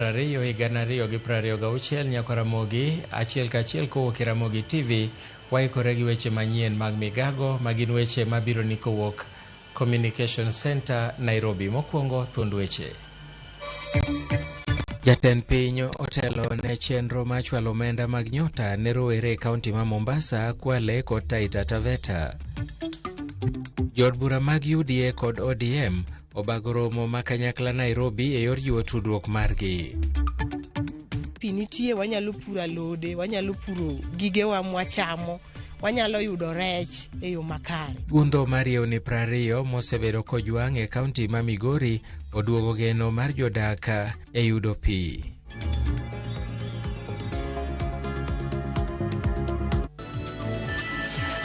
20 higa 2026 nyaka Ramogi achiel kachiel kowuok e Ramogi TV waikore gi weche manyien mag migago magin weche mabiro ni kowuok Communication Center Nairobi. Mokwongo thuond weche. Jatend piny otelo ne chenro mar chwalo omenda mag nyota ne rowere e kaunti ma Mombasa, Kwale kod Taita Taveta. Jood bura mag UDA kod ODM obago romo ma kanyakla Nairobi e yor jiwo tudruok margi. Pi nitie, wanyalo puro alode, wanyalo puro gigewa mwachamo, wanyalo yudo rech e yo makare. Gundho mar yewni 20 mosebedo kojwang' e kaunti ma Migori oduogo geno mar jodak e yudo pi.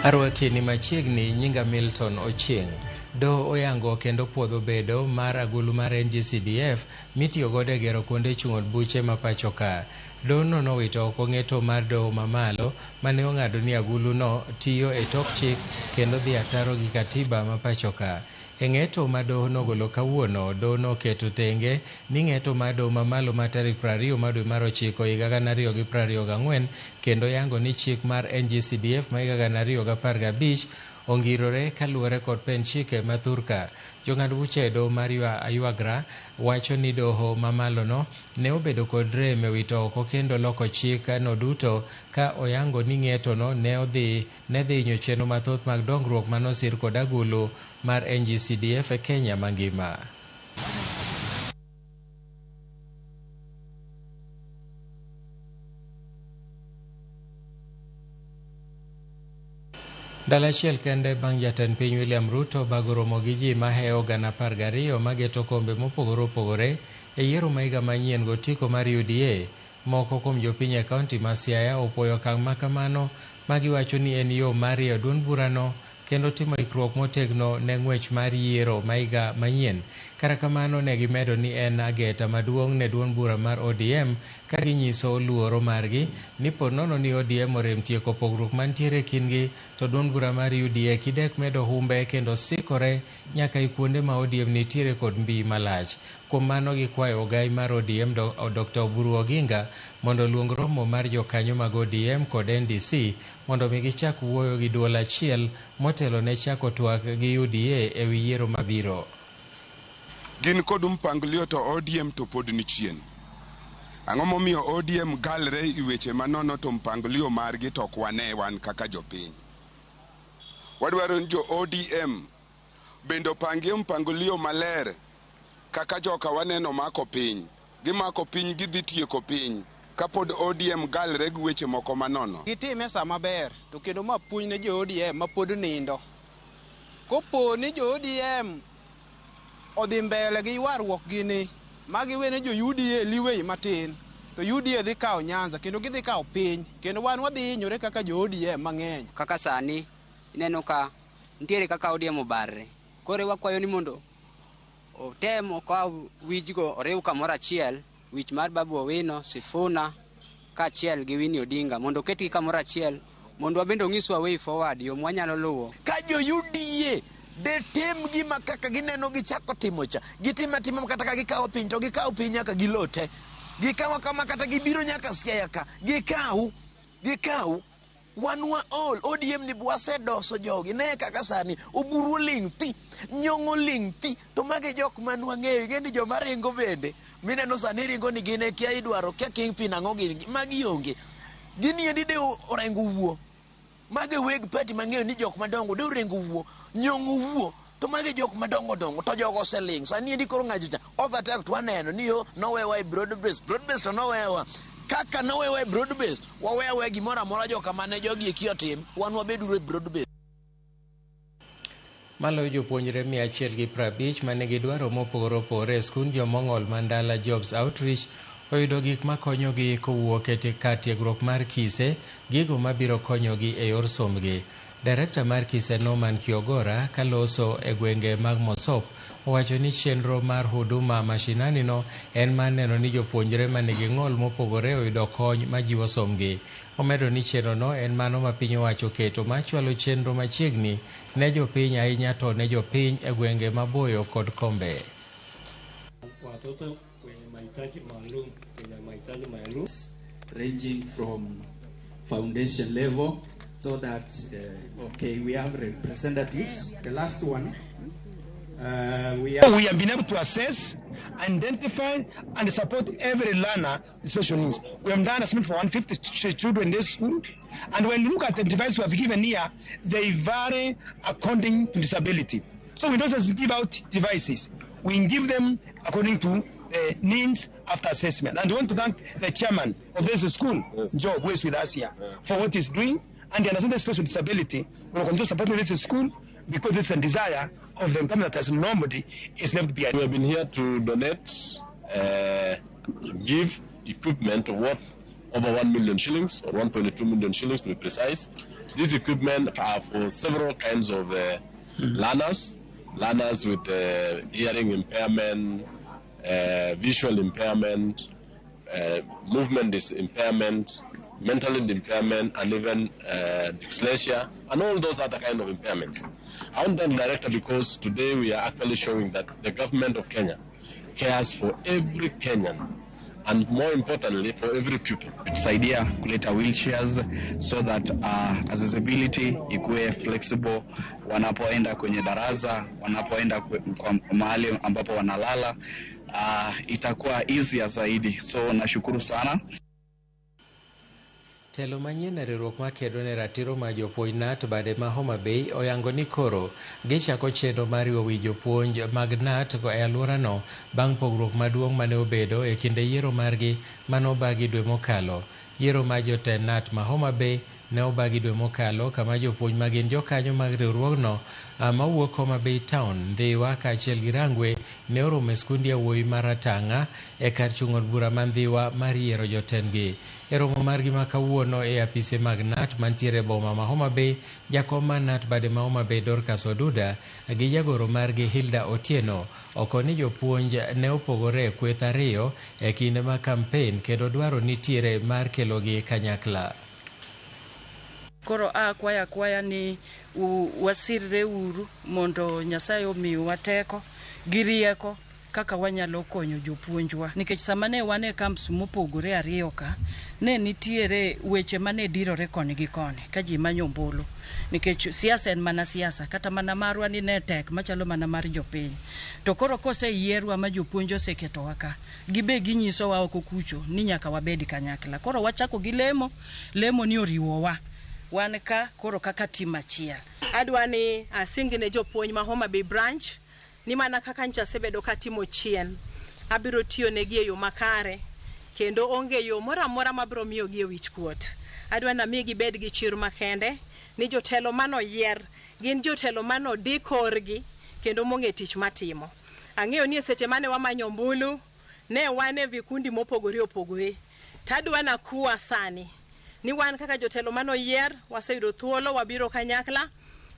Arwaki ni machiegni, nyinga Milton Ochieng'. Doho oyango kendo puodho bedo mar agulu mar NGCDF mitiyo godo e gero kuonde chung' od buche ma pacho ka. Doho no nowito oko ng'eto mar doho mamalo mane ong'ado ni agulu no tiyo e tok chik kendo dhi ataro gi katiba ma pacho ka. E ng'eto ma doho nogolo kawuono, doho noketo tenge ni ng'eto mar doho mamalo ma tarik 20 mar dwe mar 9 higa 2024 kendo yango ni chik mar NGCDF ma higa 2015 ongirore kaluwore kod pend chike ma thurka. Jong'ad buche e doho mar Aywagra wacho ni doho mamalo no ne obedo kod rem e wito oko kendo loko chik no duto ka oyango ni ng'eto no ne dhi hinyo chenro mathoth mag dongruok manosir kod agulu mar NGCDF e Kenya mangima. Ndalo achiel kende bang' jatend piny William Ruto bago romo gi ji mahewo 12,000 mageto kombe mopogore opogore e yiero ma higa manyien gotiko mar UDA. Moko kuom jopiny e kaunti ma Siaya opuoyo okang' ma kamano ma giwacho ni en yo mar rieyo duond burano kendo timo ikruok motegno ne ng'wech mar yiero ma higa manyien. Kata kamano ne gimedo ni en ageta maduong' ne duond bura mar ODM ka ginyiso luoro margi ni po nono ni ODM orem tieko pogruok mantiere e kindgi to duond bura mar UDA kidek medo humbe kendo sikore nyaka e kuonde ma ODM nitiere kod mbii malach. Kuom mano gikwayo ogai mar ODM Dr. Oburu Oginga mondo oluong romo mar jokanyo mag ODM kod NDC mondo mi gichak wuoyo gi duol achiel motelo ne chako twak gi UDA e wi yiero mabiro. Gin kod mpangilio to ODM to pod ni chien. Ang'o momiyo ODM galre e weche manono to mpangilio margi to ok wane wan kaka jopiny? Wadwaro ni jo ODM bende opangie mpangilio maler kaka joka waneno mako piny. Gimako piny gidhi tieko piny kapod ODM galre gi weche moko manono. Gitime sama ber to kendo ma puonj ne jo ODM ma pod nindo. Kopo ni jo ODM odhi mbele gi ywaruok gini ma giwene jo UDA leeway matin to UDA dhi kawo Nyanza kendo gidhi kawo piny kendo wan wadhi hinyore kaka jo ODM mang'eny. Kaka sani ineno ka nitiere kaka ODM obarre. Koro wakwayo ni mondo otem okaw wijgo oriw kamoro achiel, wich mar Babu Owino, Sifuna kaachiel gi Winnie Odinga mondo oketgi kamoro achiel mondo wabende onyiswa way forward, yo mwanyalo luwo. Ka jo UDA de tim gima kaka gineno gichako timo cha, gitim atima kata ka gikawo piny to gikawo piny nyaka gilote. Gikawo kama kata gibiro nyaka Siaya ka, gikaw, gikaw. Wan waol, ODM ni wasedoso jogi, ne kaka sani Oburu oling' thi, Nyong'o oling' thi, to magi jok man wang'eyo, ing'e ni joma ringo bende, mineno sani ringo ni gin e kia idwaro, kia kingpin ang'o gini, magi onge. Gini endi de Orengo wuo, magi weg party mang'eyo ni jok madongo, de Orengo wuo, Nyong'o wuo, to magi jok madongo dongo, to jogo oseling'. Sani endi koro ng'ajo cha, overtake to waneno ni yo nowewa e broad base, broad base to nowewa. Kaka nowewa e broad base, wawe aweya gimoro amora joka mane jogi eki otim, wan wabeduru e broad base. Maloyo jopuonjre 150 manigi dwaro mopogore opogore e skund jomong'ol Mandala Jobs Outreach oyudo gik makonyogi kowuok e kar tiegruok mar Kise, gigo mabiro konyogi e yor sombgi. Director mar Kise Norman Kiogora kaloso e gwenge mag Mosop owacho ni chenro mar huduma mashinani no en mar neno ni jopuonjre manigi ng'ol mopogore oyudo kony majiwo sombgi. Omedo ni chenro no en mano ma piny owacho oketo mar chwalo chenro machiegni ne jopiny ahinya to ne jopiny e gwenge maboyo kod kombe. mahitaji maalum, wenye mahitaji maalum ranging from foundation level so that okay, we have representatives. The last one, we have been able to assess, identify, and support every learner with special needs. We have done assessment for 150 children in this school, and when you look at the devices we have given here, they vary according to disability. So we don't just give out devices, we give them according to the needs after assessment. And we want to thank the chairman of this school, yes, Joe, who is with us here, for what he's doing. And the understanding special disability will continue supporting this school because it's a desire of the government that nobody is left behind. We have been here to donate, give equipment worth over 1 million shillings, or 1.2 million shillings to be precise. These equipment are for several kinds of learners, learners with hearing impairment, visual impairment, movement impairment, mental impairment, and even dyslexia, and all those other kind of impairments. I want them director because today we are actually showing that the government of Kenya cares for every Kenyan, and more importantly, for every pupil. Tusaidia kuleta wheelchairs so that accessibility ikuwe flexible wanapoenda kwenye darasa, wanapoenda kwa mahali ambapo wanalala, itakuwa easier zaidi. So nashukuru sana. Telo manyien e riwruok makedo ne ratiro mar jopuonj KNUT bade ma Homa Bay oyango ni koro gichako chenro mar riwo wi jopuonj mag KNUT e alworano bang' pogruok maduong' mane obedo e kinde yiero margi mane obagi dwe mokalo. Yiero mar jotend KNUT ma Homa Bay ne obagi dwe mokalo kama jopuonj ma gin jokanyo mag riwruogno mawuok Homa Bay Town, Ndhiwa kaachiel gi Rangwe ne oromo e skund yawuoyi mar Ratang'a e kar chung' od bura ma Ndhiwa mar yiero jotendgi. E romo margi ma kawuono e apise mag KNUT mantiere e boma ma Homa Bay, jakom mar KNUT bade ma Homa Bay Dorcas Oduda gi jagoro margi Hilda Otieno oko ni jopuonj ne opogore e kweth ariyo e kinde mag kampen kendo dwaro nitiere mar kelogi kanyakla. Koro akwaya ni wasirre uru mondo Nyasaye omiwa teko gi rieko kaka wanyalo konyo jopuonjwa, nikech sama ne wan e camps mopogore ariyo ka ne nitiere weche mane dirore koni gi koni ka ji manyo ombulu, nikech siasa en mana siasa, kata mana marwa ni ne tek machalo mana mar jopiny. To koro koseyierwa ma jopuonj oseketowa ka, gibe ginyisowa oko kucho ni nyaka wabed kanyakla. Koro wachako gi lemo, lemo ni oriwowa wan ka koro kaka tim achiel. Adwa ni asing ne jopuonj ma Homa Bay branch ni mana kaka ncha asebedo katimo chien, abiro tiyo negi e yo makare kendo onge yo moro amora mabiro miyogi e wich kuot. Adwa ni ami gibed gi chir makende ni jotelo manoyier gin jotelo manodi korgi kendo mong'e tich matimo. Ang'eyo ni e seche mane wamanyo ombulu ne wan e vikundi mopogore opogore, tadwa nakuwa sani ni wan kaka jotelo manoyier waseyudo thuolo wabiro kanyakla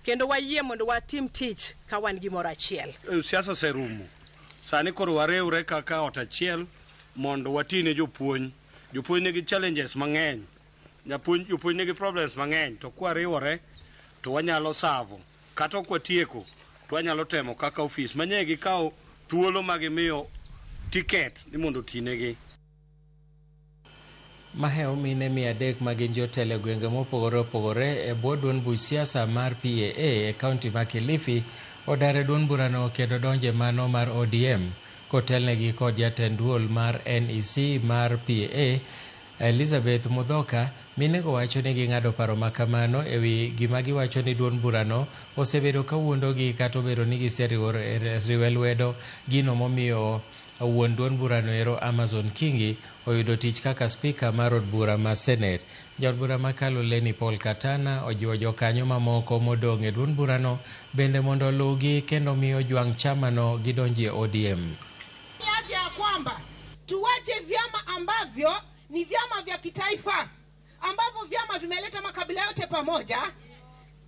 kendo wayie mondo watim tich ka wan gimoro achiel. Siasa oserumo. Sani koro wariwre kaka ot achiel mondo wati ne jopuonj. Jopuonj nigi challenges mang'eny. Jopuonj nigi problems mang'eny, to kwariwore to wanyalo savo. Kata ok watieko to wanyalo temo kaka ofis manye gikawo thuolo ma gimiyo tiket ni mondo otinegi. Mahewo mine 300 ma gin jotelo e gwenge mopogore opogore e bwo duond buch siasa mar PAA e kaunti ma Kilifi odar e duond burano kendo donje mano mar ODM kotelnegi kod jatend duol mar NEC mar PAA Elizabeth Mudhoka. Minego wacho ni ging'ado paro makamano ewi gima giwacho ni duond burano osebedo kawuondogi kata obedo ni giseriwe lwedo gino momiyo wuon duond burano ero Amazon Kingi oyudo tich kaka spika mar od bura ma Senate. Jaod bura ma Kaloleni Paul Katana ojiwo jokanyo mamoko modong' e duond burano bende mondo oluwgi kendo miyo jwang' chamano gidonjie ODM. Haja ya kwamba tuwache vyama ambavyo ni vyama vya kitaifa, ambavyo vyama vimeleta makabila yote pamoja,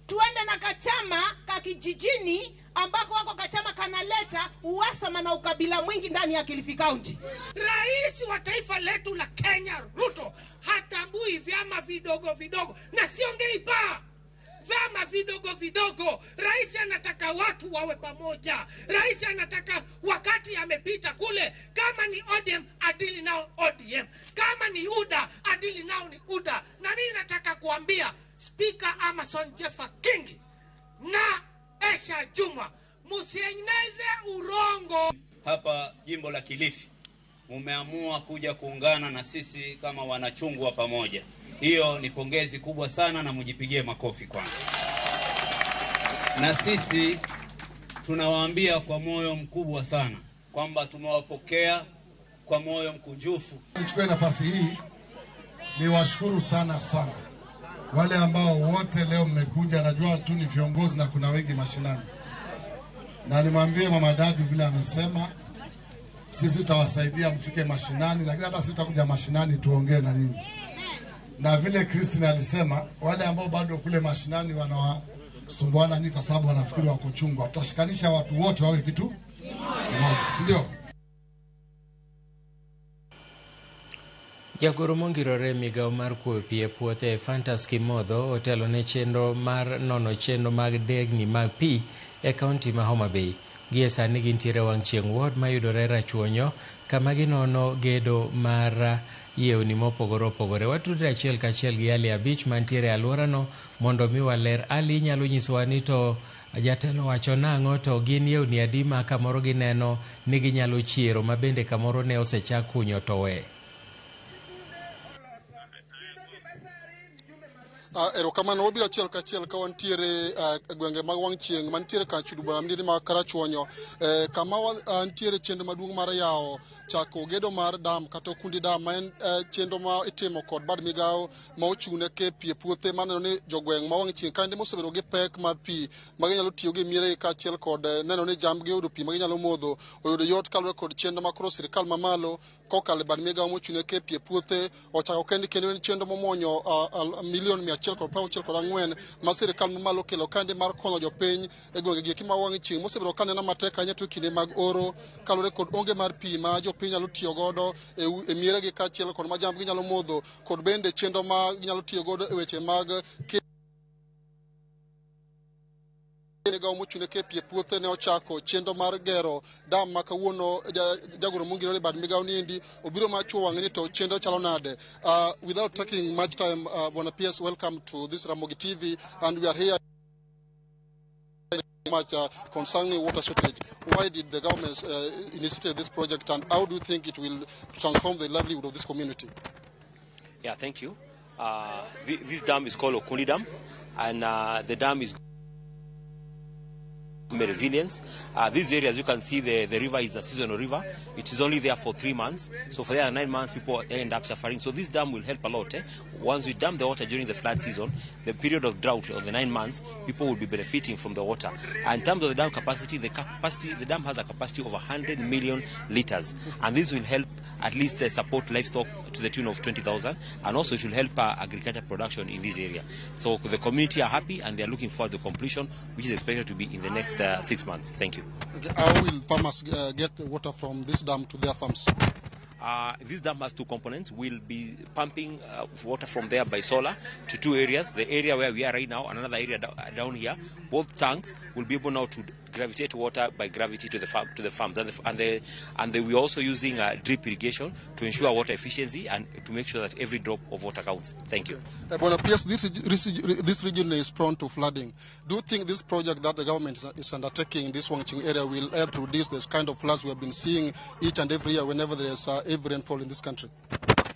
tuende na kachama ka kijijini ambako wako kachama kanaleta uhasama na ukabila mwingi ndani ya Kilifi County. Rais wa taifa letu la Kenya Ruto hatambui vyama vidogo vidogo, na siongei pa vyama vidogo vidogo. Rais anataka watu wawe pamoja. Rais anataka wakati amepita kule, kama ni ODM adili nao ODM, kama ni UDA adili nao ni UDA. Na mimi nataka kuambia Speaker Amason Jeffa Kingi na Esha Juma, musieneze urongo. Hapa jimbo la Kilifi mumeamua kuja kuungana na sisi kama wanachungwa pamoja. Hiyo ni pongezi kubwa sana na mujipigie makofi kwanza. Na sisi tunawaambia kwa moyo mkubwa sana kwamba tumewapokea kwa moyo mkunjufu. Nichukue nafasi hii niwashukuru sana sana wale ambao wote leo mmekuja. Najua tu ni viongozi na kuna wengi mashinani. Na nimwambie Mama Dadu vile amesema, sisi tutawasaidia mfike mashinani, lakini hata sisi tutakuja mashinani tuongee na nyinyi. Na vile Christine alisema, wale ambao bado kule mashinani wanawasumbuana ni kwa sababu wanafikiri wako chungwa. Tutashikanisha watu wote wawe kitu kimoja, si ndio? Jagoro mongirore migao mar kuoyo pi e puothe Fantas Kimodho otelo ne chenro mar nono chenro mag degni mag pi e kaunti ma Homa Bay. Gie sani gintiere wang' chieng' ward mayudore Rachuonyo kama ginono gedo mar yewni mopogore opogore. Watudre achiel kachiel gi Ali Abich mantiere e alworano mondo mi waler. Ali, inyalo nyisowa ni to jatelo wacho nang'o, to gin yewni adi ma kamoro gineno ni ginyalo chiero ma bende kamoro ne osechak kunyo to we? Erokamano, wabiro achiel kachiel ka wantiere e gwenge mag wang' chieng' mantiere kar chudo bura ma Karachuonyo, kama nitiere chenro maduong' mar yawo chako gedo mar dam kata okundi dam, ma en chenro ma itimo kod bad migawo ma ochung' ne pi e puothe, maneno ni jogweng' ma wang' chieng' kande mosebedo gi pek mar pi ma ginyalo tiyo gi mieregi kaachiel kod neno ni jambgi oyudo pi ma ginyalo modho oyudo yot kaluwore kod chenro ma koro sirikal mamalo kokalo e bad migawo mochung' ne pi e puothe ochako kende, kendo en chenro momuonyo milion 164 ma sirikal mamalo kelo kande mar konyo jopiny e gwenge gi ma wang' chieng' mosebedo ka neno matek ahinya to kinde mag oro kaluwore kod onge mar pi ma jopiny nyalo tiyo godo e mieregi kaachiel kod ma jambgi nyalo modho, kod bende chenro ma ginyalo tiyo godo e weche mag migawo mochung' ne pi e puothe ne ochako chenro mar gero dam ma kawuono jagoro mongirore bad migawo niendi obiro mar chuo wang'e ni to chenro chalo nade. Without taking much time, Bwana PS, welcome to this Ramogi TV, and we are here much concerning water shortage. Why did the government initiate this project, and how do you think it will transform the livelihood of this community? Yeah, thank you. This dam is called Okundi Dam, and the dam is resilience. This area, as you can see, the river is a seasonal river. It is only there for 3 months. So for the 9 months, people end up suffering. So this dam will help a lot. Once we dam the water during the flood season, the period of drought of the 9 months, people will be benefiting from the water. And in terms of the dam capacity, the dam has a capacity of 100 million liters. And this will help at least support livestock to the tune of 20,000, and also it will help agriculture production in this area. So the community are happy and they are looking forward to completion, which is expected to be in the next 6 months. Thank you. Okay. How will farmers get water from this dam to their farms? This dam has two components. We'll be pumping water from there by solar to two areas, the area where we are right now and another area down here. Both tanks will be able now to gravitate water by gravity to the farm, to the farms. And we're also using drip irrigation to ensure water efficiency and to make sure that every drop of water counts. Thank you. Bwana PS, this region is prone to flooding. Do you think this project that the government is undertaking in this Wangching area will help to reduce this kind of floods we have been seeing each and every year whenever there is heavy rainfall in this country?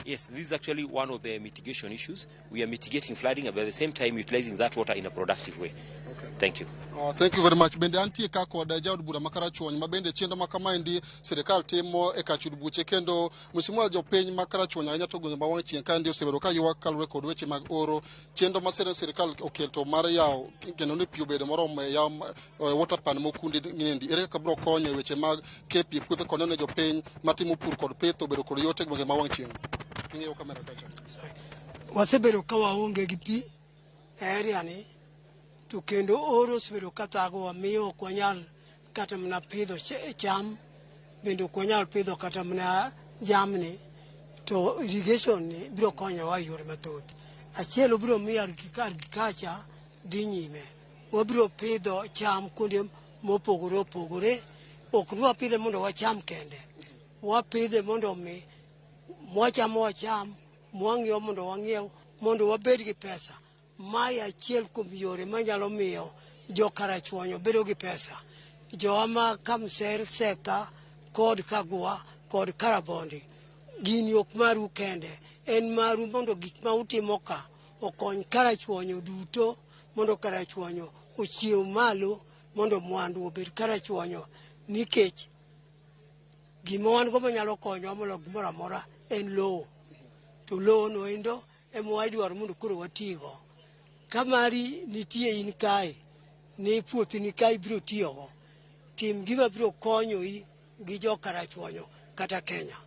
Yes, this is actually one of the mitigation issues. We are mitigating flooding, but at the same time utilizing that water in a productive way. Okay. Thank you. Thank you very much. Bende antie ka kod jaod bura ma Karachuonyo ma bende chenro ma kamaendi sirikal timo e kar chudo buche, kendo mheshimiwa jopiny ma Karachuonyo ahinya to gwenge ma wang' chieng' kaendi osebedo ka ywak kaluwore kod weche mag oro. Chenro ma sirikal oketo mar yawo kendo ni pi obedo moromo e yawo water pan mokundi niendi, ere kaka biro konyo e weche mag kepi e puothe kod neno jopiny matimo pur kod pith obedo kod yot e gwenge ma wang' chieng'? King'iyo kamera kacha. Wasebedo ka waonge gi pi e area ni, to kendo oro osebedo ka thagowa, miyo ok wanyal kata mana pidho cham, bende ok wanyal pidho kata mana jamni. To irrigation ni biro konyowa e yore mathoth. Achiel, obiro miyo agriculture dhi nyime. Wabiro pidho cham kuonde mopogore opogore. Ok nwapidhe mondo wacham kende, wapidhe mondo mi mwachamo wacham, mwang'iewo mondo wang'iew, mondo wabed gi pesa. Mae achiel kuom yore manyalo miyo jo Karachuonyo bedo gi pesa. Jowa ma Kamser, Seka kod Kagwa kod Karabondi, gini ok maru kende, en maru mondo gik ma utimo ka okony Karachuonyo duto, mondo Karachuonyo ochiew malo, mondo mwandu obed Karachuonyo, nikech gima wan go manyalo konyowa moloyo gimoro amora en lowo. To lowo no endo ema wadwaro mondo koro watigo. Ka mari nitie in kae, ni puothi ni kae ibiro tiyogo, tim gima biro konyoi gi jo Karachuonyo kata Kenya.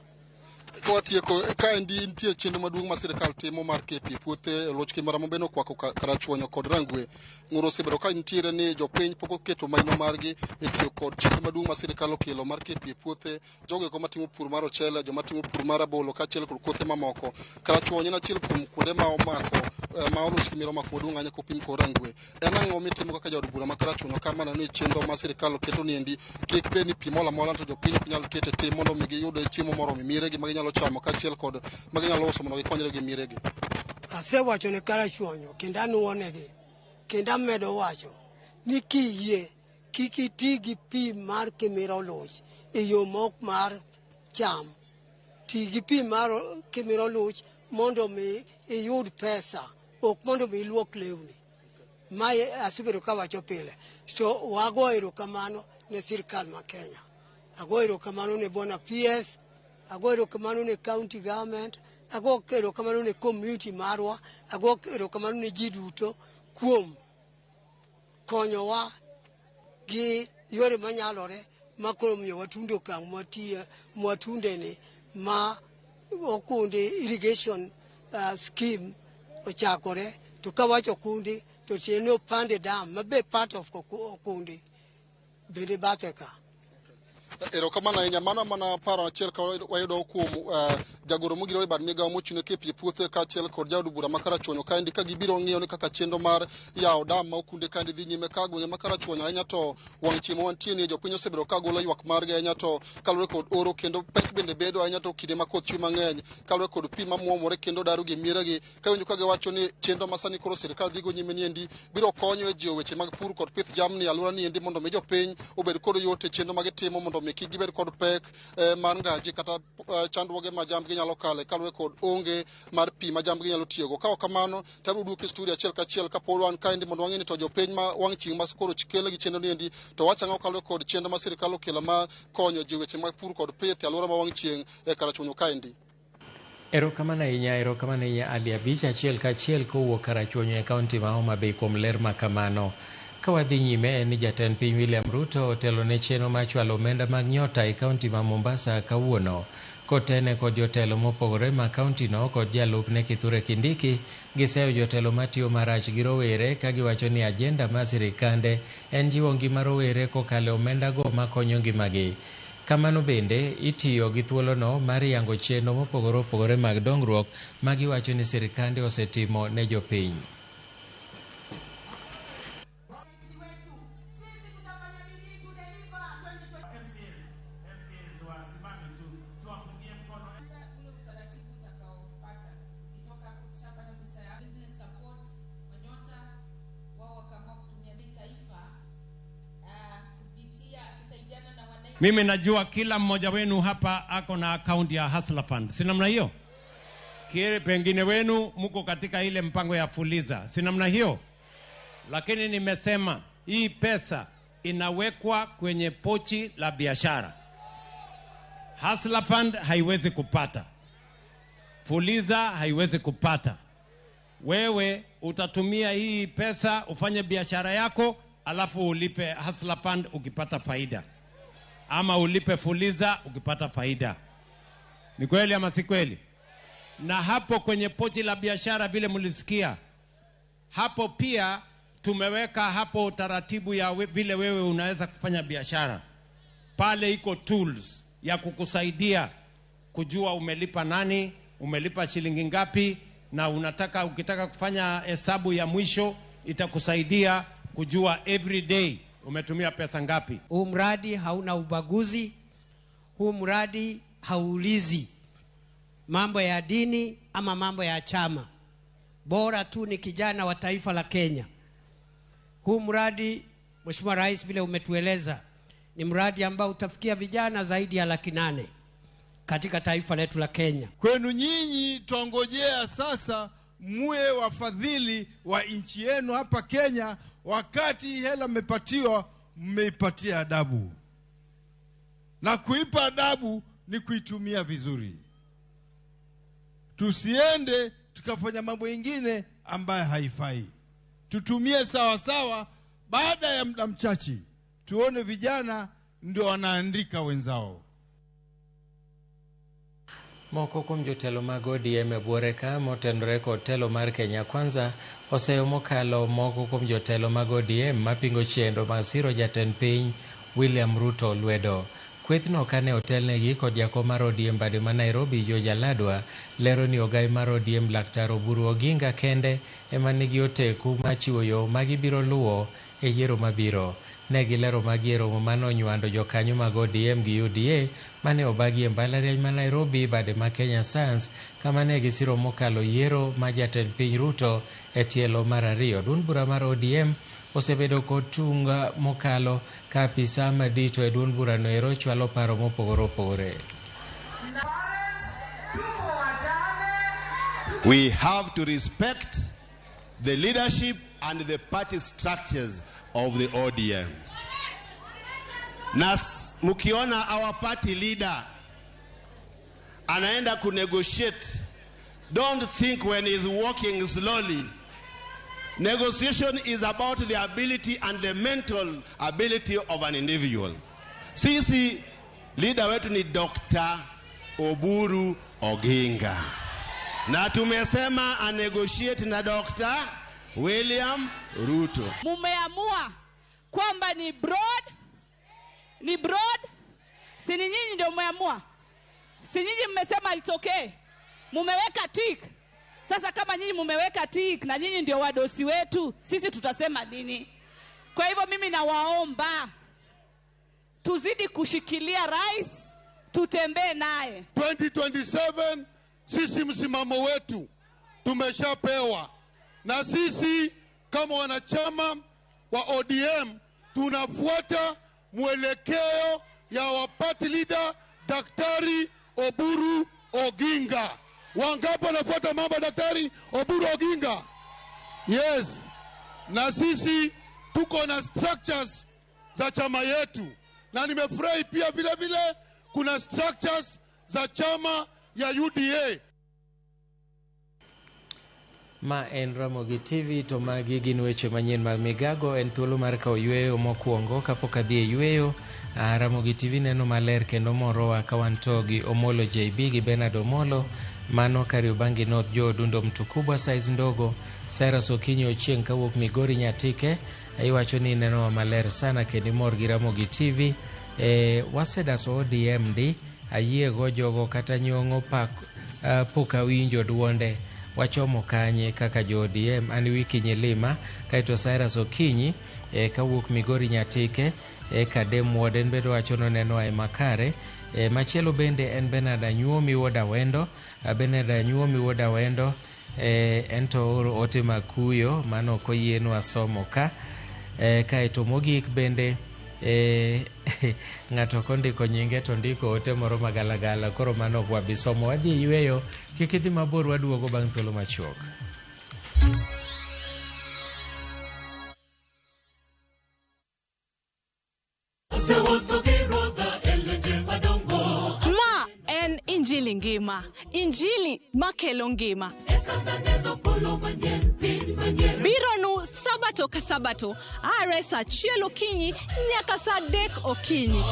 Kawatieko kaendi, nitie chenro maduong' ma sirikal timo mar kepi puothe oluch kimara mabende okwako Karachuonyo kod Rangwe. Ng'ur osebedo ka nitiere ni jopiny pok oketo maino margi e tiyo kod chenro maduong' ma sirikal okelo mar kepi puothe jogo eko matimo pur mar ochele, joma timo pur mar rabolo kaachiel kod kothe mamoko. Karachuonyo en achiel kuom kuonde ma omako ma oluch kimira omako maduong' ahinya kopim kod Rangwe. En ang'o mitimo kaka jaod bura ma Karachuonyo ka mana ni chenro ma sirikal oketo niendi kik bed ni pi moro amora to jopiny ok nyal keto e tim mondo mi giyud chiemo moromo e mieregi ma ginyalo chamo kaachiel kod ma ginyalo uso mondo gikonyre gi mieregi? Asewacho ne Karachuonyo kendo anuonegi kendo amedo wacho ni kiyie kik iti gi pi mar Kimira Oluch e yo mok mar cham. Ti gi pi mar Kimira Oluch mondo mi iyud pesa, ok mondo mi iluok lewni. Mae asebedo kawacho pile. So wago erokamano ne sirikal ma Kenya. Ago erokamano ne Bwana PS, ago erokamano ne county government, ago erokamano ne community marwa, ago erokamano ne ji duto kuom konyowa gi yore manyalore ma koro miyo watundo okang' mwatiye mwatundeni ma okundi irrigation scheme ochakore. To kawacho okundi to tiende ni Opande Dam mabe part of okundi bende bathe ka. Erokamano ahinya. Mano mana paro achiel ka wayudo kuom jagoro mogirore e bad migawo mochung' ne kepi e puothe kaachiel kod jaod bura ma Karachuonyo kaendi, ka gibiro ng'iyo ni kaka chenro mar yawo dam ma Okunde kaendi dhi nyime ka gwenge ma Karachuonyo ahinya to wang' chieng' ma wantie ni jopiny osebedo ka golo ywak margi ahinya to kaluwore kod oro, kendo pek bende bedo ahinya to kinde ma koth chwe mang'eny kaluwore kod pi mamuomore kendo daro gi mieregi. Ka winjo ka giwacho ni chenro ma sani koro sirikal dhigo nyime niendi biro konyo e jiwo weche mag pur kod pith jamni e alwora niendi mondo mi jopiny obed kod yot e chenro ma gitimo mondo mi kik gibed kod pek mar ngaji kata chandruoge ma jambgi nyalo kale kaluwore kod onge mar pi ma jambgi nyalo tiyogo. Ka ok kamano to abiro duoki e studio achiel kachiel kapod wan kaendi mondo wang'e ni to jopiny ma wang' chieng' ma koro kel gi chenro niendi to wacho ang'o kaluwore kod chenro ma sirikal okelo mar konyo ji weche mag pur kod pith e alwora ma wang' chieng' e Karachuonyo kaendi. Erokamano ahinya, erokamano ahinya Ali Abich, achiel kachiel kowuok Karachuonyo e kaunti ma Homa Bay kuom ler ma kamano. Ka wadhi nyime en ni jatend piny William Ruto otelo ne chenro mar chwalo omenda mag nyota e kaunti ma Mombasa kawuono. Kotene kod jotelo mopogore ma kaunti no kod jalupne Kithure Kindiki, giseyo jotelo matiyo marach gi rowere ka giwacho ni ajenda mar sirikande en jiwo ngima rowere kokalo e omenda go makonyo ngimagi. Kamano bende itiyo gi thuolono mar yango chenro mopogore opogore mag dongruok ma giwacho ni sirikande osetimo ne jopiny. Mimi najua kila mmoja wenu hapa ako na akaunti ya Hustler Fund, si namna hiyo? Pengine wenu mko katika ile mpango ya Fuliza, si namna hiyo? Lakini nimesema hii pesa inawekwa kwenye pochi la biashara. Hustler Fund haiwezi kupata, Fuliza haiwezi kupata. Wewe utatumia hii pesa ufanye biashara yako, alafu ulipe Hustler Fund ukipata faida, ama ulipe Fuliza ukipata faida. Ni kweli ama si kweli? Na hapo kwenye pochi la biashara, vile mlisikia hapo, pia tumeweka hapo taratibu ya vile wewe unaweza kufanya biashara. Pale iko tools ya kukusaidia kujua umelipa nani, umelipa shilingi ngapi, na unataka ukitaka kufanya hesabu ya mwisho Itakusaidia kujua every day umetumia pesa ngapi. Huu mradi hauna ubaguzi, huu mradi hauulizi mambo ya dini ama mambo ya chama, bora tu ni kijana wa taifa la Kenya. Huu mradi, Mheshimiwa Rais, vile umetueleza, ni mradi ambao utafikia vijana zaidi ya 800,000 katika taifa letu la Kenya. Kwenu nyinyi twangojea sasa muwe wafadhili wa nchi yenu hapa Kenya. Wakati hela mmepatiwa, mmeipatia adabu, na kuipa adabu ni kuitumia vizuri. Tusiende tukafanya mambo mengine ambayo haifai. Tutumie sawa sawa. Baada ya muda mchache tuone vijana ndio wanaandika wenzao. Moko kuom jotelo mag ODM e buore ka motenore kod telo mar Kenya Kwanza oseyo mokalo moko kuom jotelo mag ODM mapingo chenro mag siro jatend piny William Ruto lwedo. Kwethno kane otelnegi kod jakom mar ODM bade ma Nairobi George Aladwa lero ni ogai mar ODM Laktar Oburu Oginga kende ema nigi oteku machiwo yo magibiro luwo e yiero mabiro. Ne gilero magi e romo mane onywando jokanyo mag ODM gi UDA mane obagi e mbalariany ma Nairobi bade ma Kenya Science kama ne gisiro mokalo yiero ma jatend piny Ruto e tielo mar ariyo. Duond bura mar ODM osebedo kod tung mokalo ka apisa madito e duond burano ero chwalo paro mopogore opogore. We have to respect the leadership and the party structures of the ODM. Na mkiona our party leader anaenda kunegotiate, don't think when he's walking slowly. Negotiation is about the ability and the mental ability of an individual. Sisi leader wetu ni Dr. Oburu Oginga. Na tumesema a negotiate na Dr. William Ruto. Mumeamua kwamba ni broad, ni broad. Si ni nyinyi ndio mmeamua? Si nyinyi mmesema it's okay? Mumeweka tick. Sasa kama nyinyi mumeweka tick na nyinyi ndio wadosi wetu, sisi tutasema nini? Kwa hivyo mimi nawaomba tuzidi kushikilia rais, tutembee naye. 2027 sisi msimamo wetu tumeshapewa. Na sisi kama wanachama wa ODM tunafuata mwelekeo ya wa party leader Daktari Oburu Oginga. Wangapi wanafuata mambo Daktari Oburu Oginga? Yes. Na sisi tuko na structures za chama yetu. Na nimefurahi pia vile vile kuna structures za chama ya UDA. Ma en Ramogi TV to magi gin weche manyien mag migago. En thuolo mar kawo yweyo mokwongo kapok adhi e yweyo. Ramogi TV neno maler kendo morowa ka wan to gi Omolo JB gi Bernard Omolo, mano Kariobangi North, Joe Odundo Mtukubwa size ndogo, Cyrus Okinyi Ochieng' kawuok Migori Nyatike. Iwacho ni nenowa maler sana kendo imor gi Ramogi TV. Wasedaso ODM ndi ayiego jogo kata nyong'o pak pok awinjo duonde. Wachomo kanye kaka jo ODM? An wiki nyilima. Kaeto Cyrus Okinyi kawuok Migori Nyatike, Kadem Ward en bende wacho noneno e makare. Machielo bende en Bernard Anyuomi wuod Awendo. Bernard Anyuomi wuod Awendo en to oro ote makuyo mano ok oyienwa somo ka. Kaeto mogik bende ng'ato ok ondiko nyinge to ondiko ote moro magalagala, koro mano ok wabi somo. Wadhi yweyo, kik idhi mabor, waduogo bang' thuolo machuok. Ma en Injili ngima, Injili makelo ngima. Bironu Sabato ka Sabato, are saa 1 okinyi nyaka saa 3 okinyi.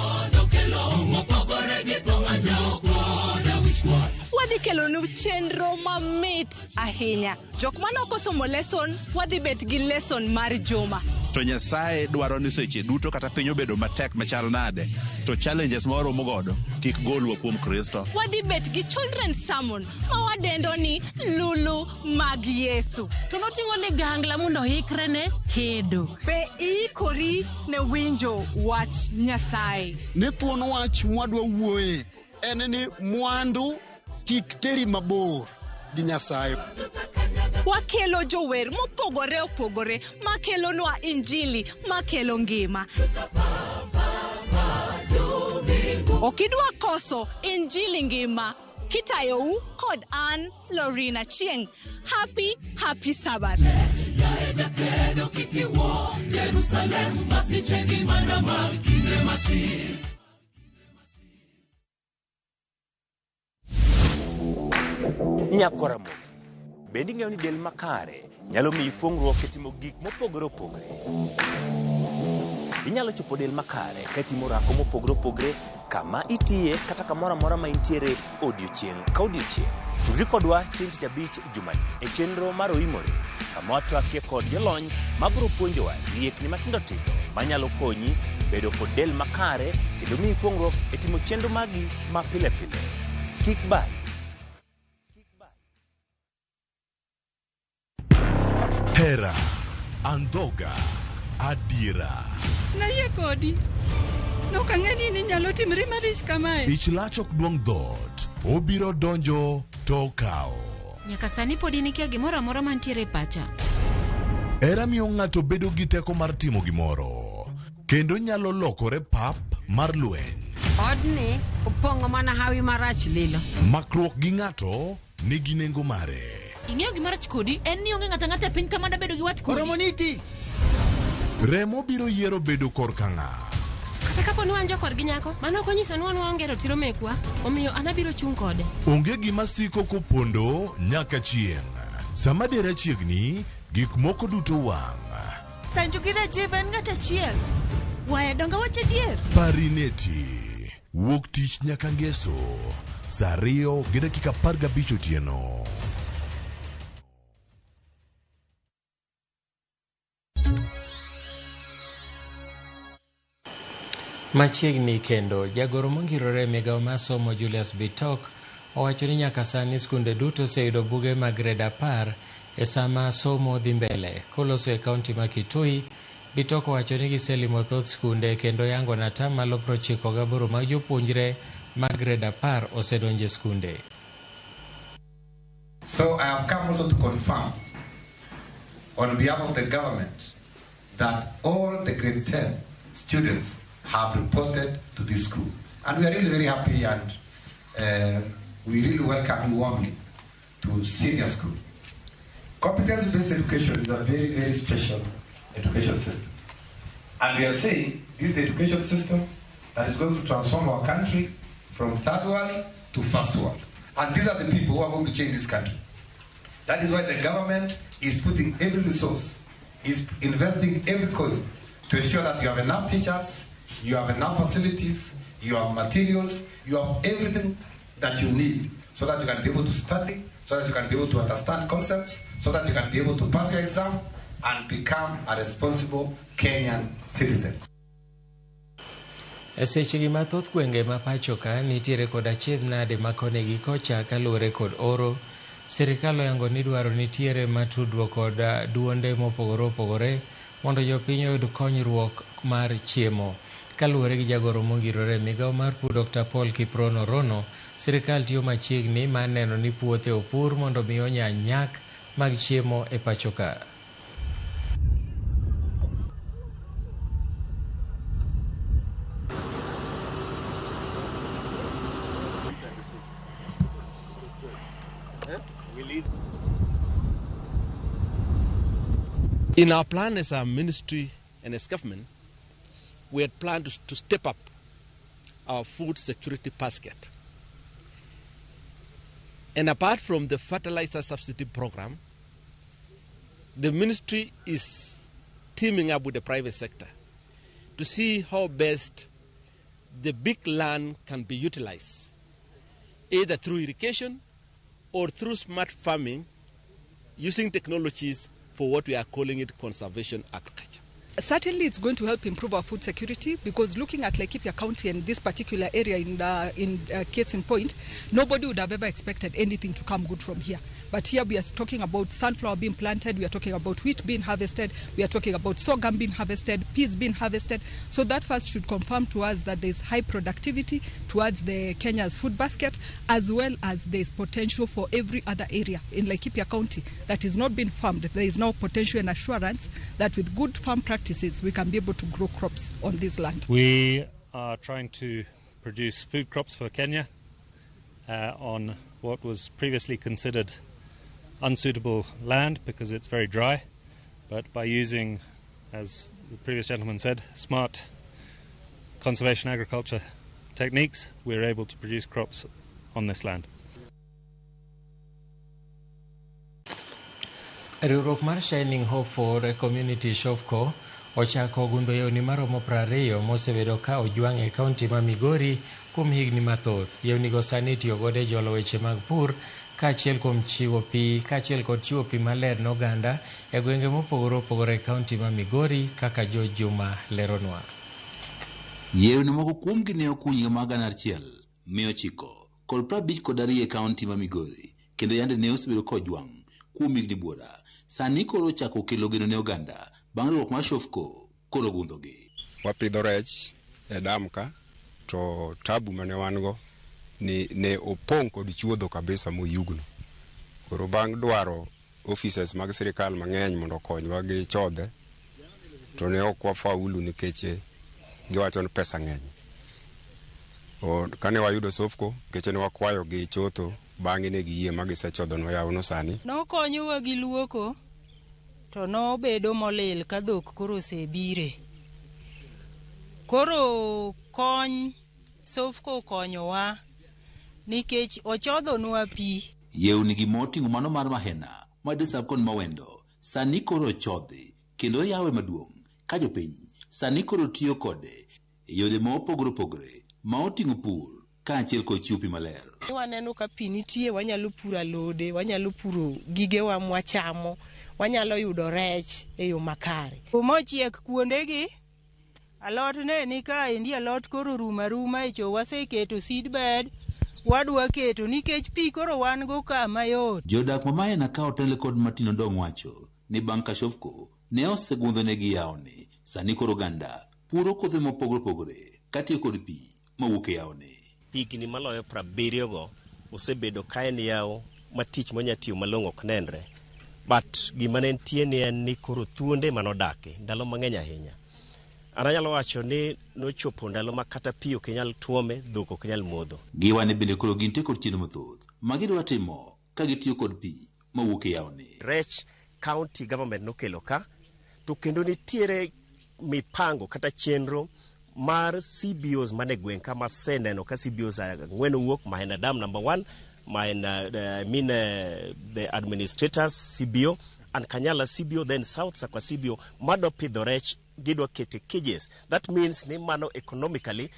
Wadhi kelonu chenro mamit ahinya. Jok mane ok osomo lesson, wadhi bet gi lesson mar juma. To Nyasaye dwaro ni seche duto kata piny obedo matek machal nade, to challenges ma waromo godo kik golwa kuom Kristo. Wadhi bet gi children's sermon ma wadendo ni Lulu mag Yesu. To noting'o ligangla mondo oikre ne kedo. Be iikori ne winjo wach Nyasaye? Ni thuon wach mwadwa wuoye en ni mwandu kik teri mabor gi Nyasaye. Wakelo jower mopogore opogore makelonwa injili makelo ngima. Ok idwa koso injili ngima kitayou kod an Lorina Chieng. Happy, happy Sabbath. Nyakwar Ramogi, bende ing'eyo ni del makare nyalo miyi fuong'ruok e timo gik mopogore opogore. Inyalo chopo del makare ka itimo orako mopogore opogore kama itiye kata kamoro amora ma intiere odiochieng' ka odiochieng'. Tudri kodwa chieng' tich abich jumani e chenro mar Oimore kama watwakie kod jolony mabiro puonjowa riekni matindo tindo manyalo konyi bedo kod del makare kendo miyi fuong'ruok e timo chenro magi ma pile pile. Kik bari. Hera, andhoga, adiera. Nayie kodi. Nok ang'e ni inyalo timri marich kamae. Ich lach ok duong' dhoot, obiro donjo to okawo. Nyaka sani pod in ikia gimoro amora mantiere e pacha. Hera miyo ng'ato bedo gi teko mar timo gimoro, kendo nyalo lokore pap mar lweny. Odni opong'o mana hawi marach lilo. Makruok gi ng'ato nigi nengo mare. Ing'eyo gima rach kodi en ni onge ng'ato ang'ata e piny ka mada bedo gi wat kodi. Oromo niti. Remo biro yiero bedo korka ng'a. Kata kapo ni wan jokorgi nyako, mano ok onyiso ni wan waonge ratiro mekwa, omiyo an abiro chung' kode. Onge gima siko kopondo nyaka chieng'. Sama dera chiegni, gik moko duto wang'. Sanju gi Rajiv en ng'at achiel. Waya donga wach adier. Parineti. Wuok tich nyaka ngeso. Saa 2:15 otieno. Machiegni kendo, jagoro mongirore e migawo mar somo Julius Bitok owacho ni nyaka sani skunde duto oseyudo buge mag grade 10 e sama somo dhi mbele. Koloso e kaunti ma Kitui, Bitok owacho ni giselimo thoth skunde kendo yango ni 98% mag jopuonjre mag grade 10 osedonjo e skunde. So I have come also to confirm on behalf of the government that all the grade 10 students have reported to this school. And we are really very happy and we really welcome you warmly to senior school. Competence-based education is a very, very special education system. And we are saying this is the education system that is going to transform our country from third world to first world. And these are the people who are going to change this country. That is why the government is putting every resource, is investing every coin to ensure that you have enough teachers, you have enough facilities, you have materials, you have everything that you need so that you can be able to study, so that you can be able to understand concepts, so that you can be able to pass your exam and become a responsible Kenyan citizen. E sechegi mathoth gwenge ma pacho ka nitiere kod achiedh nade ma koni gi kocha kaluwore kod oro. Sirikal oyango ni dwaro nitiere matudruok kod duonde mopogore opogore mondo jopiny oyud konyruok mar chiemo. Kaluwore gi jagoro mongirore e migawo mar pur Dr. Paul Kiprono Rono, sirikal tiyo machiegni mar neno ni puothe opur mondo mi onya nyak mag chiemo e pacho ka. In our plan as a ministry and as government, we had planned to step up our food security basket. And apart from the fertilizer subsidy program, the ministry is teaming up with the private sector to see how best the big land can be utilized, either through irrigation or through smart farming, using technologies for what we are calling it conservation agriculture. Certainly it's going to help improve our food security, because looking at Laikipia County and this particular area in case in point, nobody would have ever expected anything to come good from here. But here we are talking about sunflower being planted, we are talking about wheat being harvested, we are talking about sorghum being harvested, peas being harvested. So that first should confirm to us that there is high productivity towards the Kenya's food basket, as well as there is potential for every other area in Laikipia County that is not being farmed. There is now potential and assurance that with good farm practices, we can be able to grow crops on this land. We are trying to produce food crops for Kenya on what was previously considered unsuitable land because it's very dry, but by using, as the previous gentleman said, smart conservation agriculture techniques, we're able to produce crops on this land. Riwruok mar Shining Hope for Community Shofco ochako gundho yewni maromo 20 mosebedo ka ojwang' e kaunti ma Migori kuom higni mathoth. Yewnigo sani itiyo godo e jolo weche mag pur kaachiel kuom chiwo pi kaachiel kod chiwo pi maler ne oganda e gwenge mopogore opogore e kaunti ma Migori kaka George Juma leronwa. Yewni moko kuomgi ne okuny higa mar 1952 e kaunti ma Migori kendo yande ne osebedo kojwang' kuom higni buora. Sani koro ochako kelo geno ne oganda bang' riwruok mar Shofco koro gundhogi. Wapidho rech e dam ka to tabu mane wan go ni ne opong' kod chuodho kabisa moyugno. Koro bang' dwaro offices mag sirikal mang'eny mondo okonywa gi chodhe to ne ok wafaulu nikech giwacho ni pesa ng'eny. Kane wayudo Shofco nikech ne wakwayo gi chotho bang'e ne giyie ma gisechodhonwa yawono sani. Nokonyowa gi luoko to nobedo molil ka dhok koro osebire. Koro kony Shofco okonyowa nikech ochodhonwa pi. Yewni gi moting'o mano mar Mahena, Madisap kod Mawendo sani koro ochodhi kendo yawe maduong' ka jopiny sani koro tiyo kode e yore ma opogore opogore ma oting'o pur kaachiel kod chiwo pi maler. Waneno ka pi nitie, wanyalo puro alode, wanyalo puro gigewa mwachamo, wanyalo yudo rech e yo makare. Mochiek kuondegi, alot ne ni kaendi, alot koro rumo aruma e cho waseketo seed bed, wadwa keto nikech pi koro wan go ka mayot. Jodak ma Mahena ka otenle kod Martin Odong wacho ni bang' ka Shofco ne osegundhonegi yawoni, sani koro oganda puro kothe mopogore opogore katiyo kod pi mawuok e yawoni. Higni maloyo 70 go osebedo ka en yawo ma tich monya tiyo malong'o ok nenre. But gima ne nitie ni en ni koro thuonde manodake ndalo mang'eny ahinya. An anyalo wacho ni nochopo ndalo ma kata pi ok inyal tuome, dhok ok nyal modho. Giwane bende koro gintie kod chenro mathoth ma gidwa timo ka gitiyo kod pi mawuok e yawoni. Rech county government nokelo ka, to kendo nitiere mipango kata chenro mar CBOs mane gweng' ka maseneno ka CBOs ang'wen owuok, Mahena Dam number 1, Mahena, the administrators CBO, and Kanyala CBO, then South Sakwa CBO, madwa pidho rech gidwa kete cages. That means ni mano economically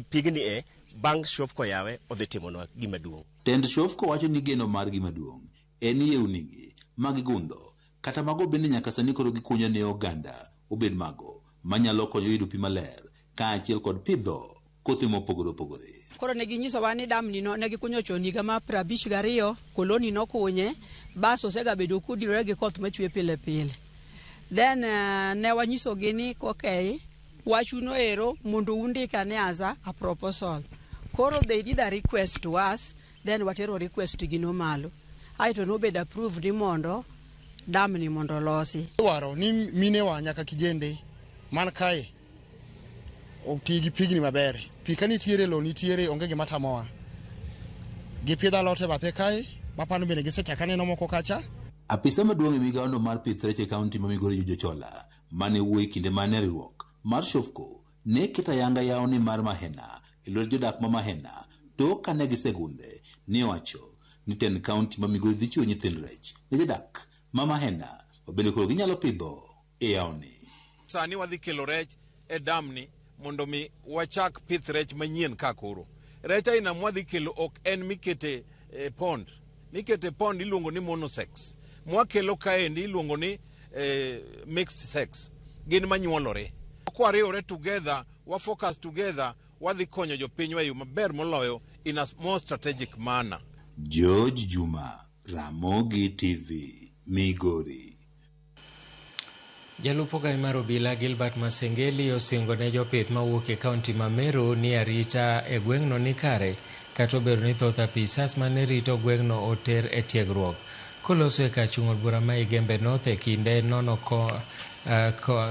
pigni e bang' Shofco yawe odhi timonwa gima duong'. Tend Shofco wacho ni geno margi maduong' en yewnigi ma gigundho kata mago bende nyaka sani koro gikunyo ne oganda obed mago manyalo konyo yudo pi maler kaachiel kod pidho kothe mopogore opogore. Koro ne ginyisowa ni damni no ne gikunyo chon higa mar 52, koloni nokunye, bas osegabedo kodinore gi koth machwe pile pile. Then ne wanyisogi ni okay, wachuno ero mondo undikane as a proposal. Koro they did a request to us, then watero request gi no malo. Aeto nobedo approved ni mondo damni mondo olosi. Dwaro ni minewa nyaka kijende man kae oti gi pigni maber. Pi ka nitiere, lo nitiere, onge gima tamowa. Gipidho alot e bathe kae, mapano bende gisechako aneno moko kacha. Apisa maduong' e migawono mar pith rech e kaunti ma Migori Jojo Chola mane wuoyo e kinde mane riwruok mar Shofco ne keto ayanga yawoni mar Mahena e lwet jodak ma Mahena tok kane gisegundhe ne owacho ni tend kaunti ma Migori dhi chiwo nyithind rech ne jodak ma Mahena ma bende koro ginyalo pidho e yawoni. Sani wadhi kelo rech e damni mondo mi wachak pith rech manyien ka koro. Rech aina mwadhi kelo ok en mikete e pond. Mikete pond iluongo ni monosex. Mwakelo kaendi iluongo ni mixed sex. gin manyuolore. Kwariwore together, wa focus together, wadhi konyo jopinywa e yo maber moloyo in a more strategic manner. George Juma, Ramogi TV, Migori. Jalup ogai mar obila Gilbert Masengeli osingo ne jopith mawuok e kaunti ma Meru ni arita e gweng'no ni kare kata obedo ni thoth apisas mane rito gweng'no oter e tiegruok. Koloso e kar chung' od bura ma Igembe North e kinde nono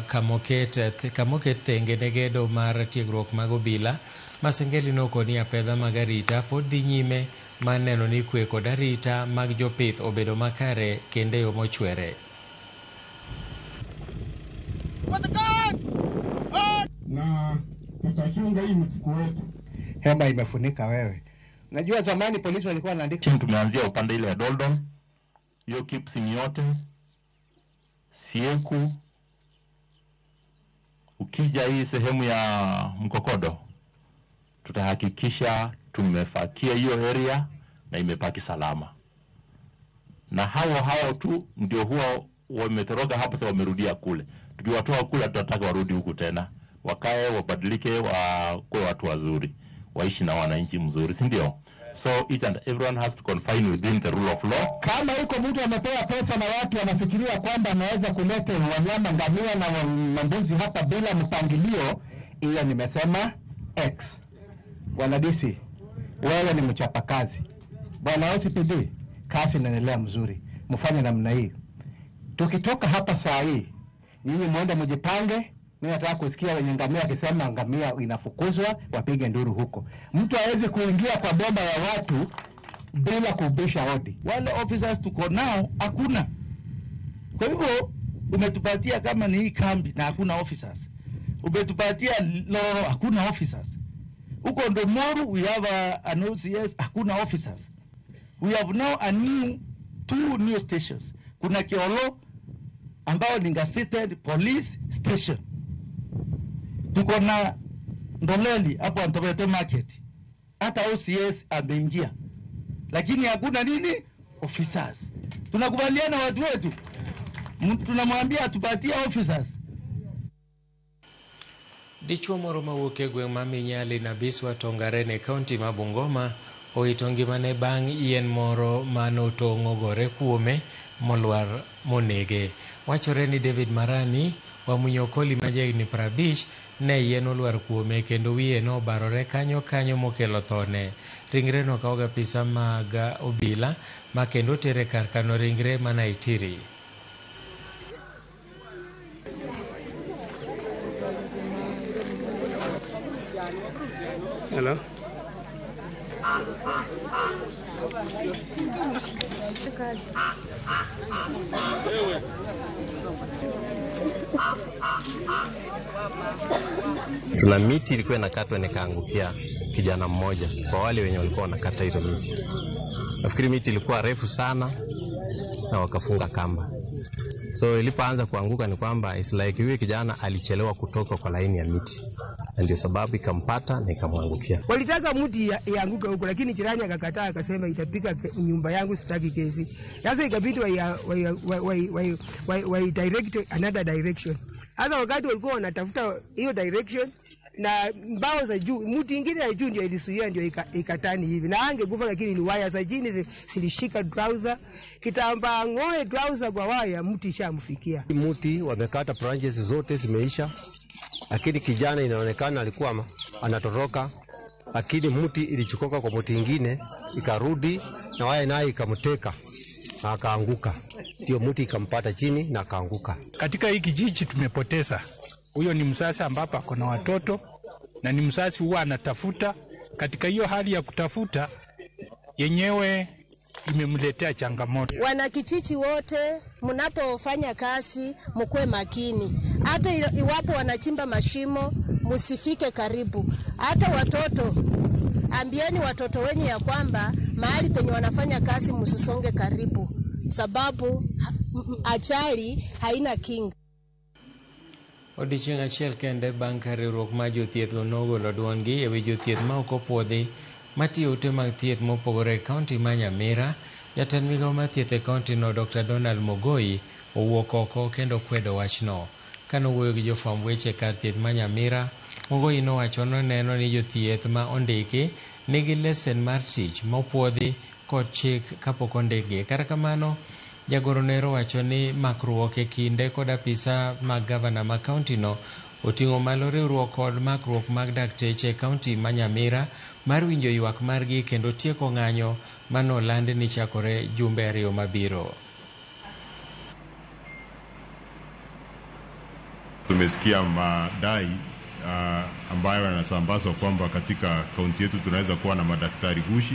kamoket thenge ne gedo mar tiegruok mag obila, Masengeli nokoni apedha mag arita pod dhi nyime mar neno ni kwe kod arita mag jopith obedo makare kendo e yo mochwere. Na tutachunga hii mfuko wetu. Hema imefunika wewe. Najua zamani polisi walikuwa wanaandika. Tumeanzia upande ile ya Doldol, hiyo Kipsing yote, Sieku, ukija hii sehemu ya Mkokodo, tutahakikisha tumefakia hiyo area na imepaki salama. Na hao tu ndio huwa wametoroka hapo, sasa wamerudia kule. Tukiwatoa kule tutataka warudi huku tena, wakae wabadilike, wakuwe watu wazuri, waishi na wananchi mzuri, si ndio? So each and everyone has to confine within the rule of law. Kama yuko mtu amepewa pesa na watu wanafikiria kwamba anaweza kuleta wanyama ngamia na mbuzi hapa bila mpangilio, hiyo nimesema X. Bwana DC, wewe ni mchapakazi. Bwana OCPD, kazi inaendelea mzuri. Mfanye namna hii. Tukitoka hapa saa hii, nyinyi muende mjipange. Mimi nataka kusikia wenye ngamia akisema ngamia inafukuzwa, wapige nduru huko. Mtu hawezi kuingia kwa boma ya watu bila kubisha hodi. Wale officers tuko nao hakuna. Kwa hivyo umetupatia kama ni hii kambi na hakuna officers. Umetupatia Loro hakuna officers. Huko Ndomoru we have an OCS, hakuna officers. We have now a new 2 new stations. Kuna Kiolo ambao ni gazetted police station. Tuko na Ndoleli hapo Antobeto Market. Hata OCS ameingia. Lakini hakuna nini? Officers. Tunakubaliana watu wetu. Tunamwambia atupatie officers. Dichuo moro mawuok e gweng' ma Minyali na Biswa Tongaren e kaunti ma Bungoma owito ngimane bang' yien moro manotong'o gore kuome molwar monege. Wachore ni David Marani wa Munyokoli ma jahigni 50 ne yien olwar kuome kendo wiye nobarore kanyo kanyo mokelo thone. Ringre nokaw gi apisa mag obila ma kendo tere kar kano ringre ma Naitiri. Hello. Kuna miti ilikuwa inakatwa nikaangukia kijana mmoja, kwa wale wenye walikuwa wanakata hizo miti. Nafikiri miti ilikuwa refu sana na wakafunga kamba. So ilipoanza kuanguka ni kwamba it's like yule kijana alichelewa kutoka kwa laini ya miti. Ndio sababu ikampata na ikamwangukia. Walitaka mti ianguke huko, lakini jirani akakataa, akasema itapika nyumba yangu, sitaki kesi. Sasa ikabidi wa direct another direction. Sasa wakati walikuwa wanatafuta hiyo direction na mbao za juu, mti ingine ya juu ndio ilisuia, ndio ikatani hivi. Na angekufa, lakini ni waya za chini zilishika trouser, kitambaa ngoe trouser kwa waya, mti ishamfikia. Mti wamekata branches zote zimeisha. Lakini kijana inaonekana alikuwa anatoroka, lakini mti ilichukoka kwa mti ingine ikarudi na waya naye ikamteka na akaanguka. Ndio mti ikampata chini na akaanguka. Katika hii kijiji tumepoteza. Huyo ni msasi ambapo ako na watoto na ni msasi huwa anatafuta. Katika hiyo hali ya kutafuta yenyewe imemletea changamoto. Wanakijiji wote mnapofanya kazi mkuwe makini. Hata iwapo wanachimba mashimo msifike karibu. Hata watoto, ambieni watoto wenyu ya kwamba mahali penye wanafanya kazi msisonge karibu, sababu ajali haina kinga. Odiechieng' achiel kende bang' ka riwruok mar jothieth nogolo duondgi ewi jothieth ma ok opuodhi matiyo ute mag thieth mopogore e kaunti ma Nyamira, jatend migawo mar thieth e kaunti no Dr. Donald Mogoi owuok oko kendo kwedo wachno. Kanowuoyo gi jofwamb weche kar thieth ma Nyamira, Mogoi nowacho ni oneno ni jothieth ma ondiki nigi lesen mar tich mopuodhi kod chik kapok ondikgi. Kata kamano, jagoro nero wacho ni makruok e kinde kod apisa mag gavana ma kaunti no oting'o malo riwruok kod makruok mag dakteche e kaunti ma Nyamira mar winjo ywak margi kendo tieko ng'anyo manoland ni chakore jumbe 2 mabiro. Tumesikia madai ambayo yanasambazwa kwamba katika kaunti yetu tunaweza kuwa na madaktari gushi.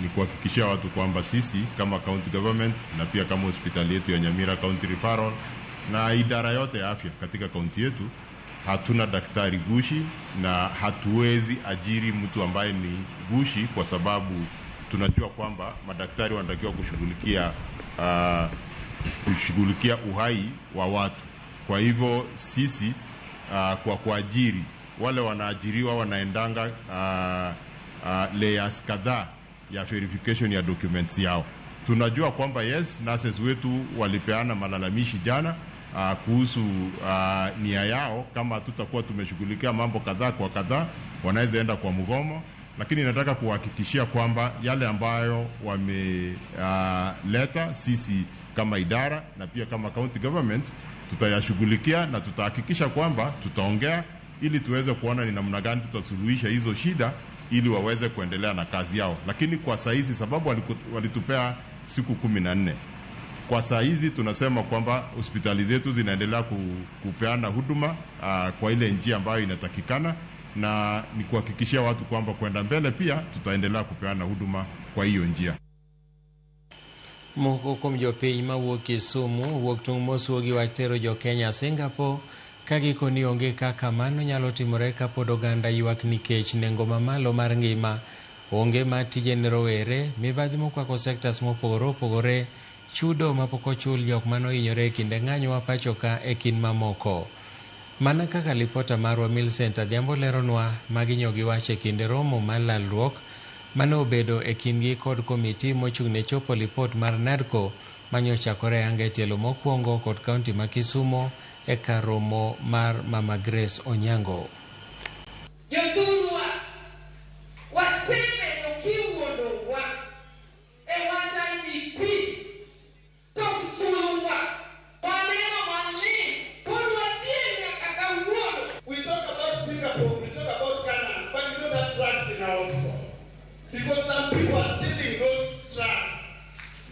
Ni kuhakikishia watu kwamba sisi kama county government na pia kama hospitali yetu ya Nyamira County Referral na idara yote ya afya katika kaunti yetu hatuna daktari gushi na hatuwezi ajiri mtu ambaye ni gushi, kwa sababu tunajua kwamba madaktari wanatakiwa kushughulikia uhai wa watu. Kwa hivyo sisi kwa kuajiri wale wanaajiriwa wanaendanga layers kadhaa ya verification ya documents yao. Tunajua kwamba yes, nurses wetu walipeana malalamishi jana kuhusu nia yao, kama tutakuwa tumeshughulikia mambo kadhaa kwa kadhaa wanaweza enda kwa mgomo, lakini nataka kuhakikishia kwamba yale ambayo wameleta sisi kama idara na pia kama county government tutayashughulikia na tutahakikisha kwamba tutaongea ili tuweze kuona ni namna gani tutasuluhisha hizo shida ili waweze kuendelea na kazi yao. Lakini kwa saa hizi, sababu walitupea siku 14, kwa saa hizi tunasema kwamba hospitali zetu zinaendelea kupeana huduma kwa ile njia ambayo inatakikana, na ni kuhakikishia watu kwamba kwenda mbele pia tutaendelea kupeana huduma kwa hiyo njia. Moko kuom jopiny mawuok Kisumu wuok tung' mosuo gi wach tero jo Kenya Singapore ka gikoni onge kaka mano nyalo timore kapod oganda ywak nikech nengo mamalo mar ngima, onge mar tije ne rowere, mibadhi mokwako sektas mopogore opogore, chudo mapok ochul jok manohinyore e kinde ng'anyo ma pacho ka e kind mamoko. Mana kaka lipota marwa Millicent Adhiambo leronwa, magi nyogi wach e kinde romo mar lalruok mane obedo e kindgi kod komiti mochung' ne chopo lipot mar NADCO manyochakore ayanga e tielo mokwongo kod kaunti ma Kisumo e kar romo mar Mama Grace Onyango. Jothurwa, wasebedo kiwuondowa e wach IDP to chulwa, waneno malit, pod wadhier nyaka kawuono. We talk about Singapore, we talk about Canaan, but we don't have drugs in our hospital because some people are stealing those drugs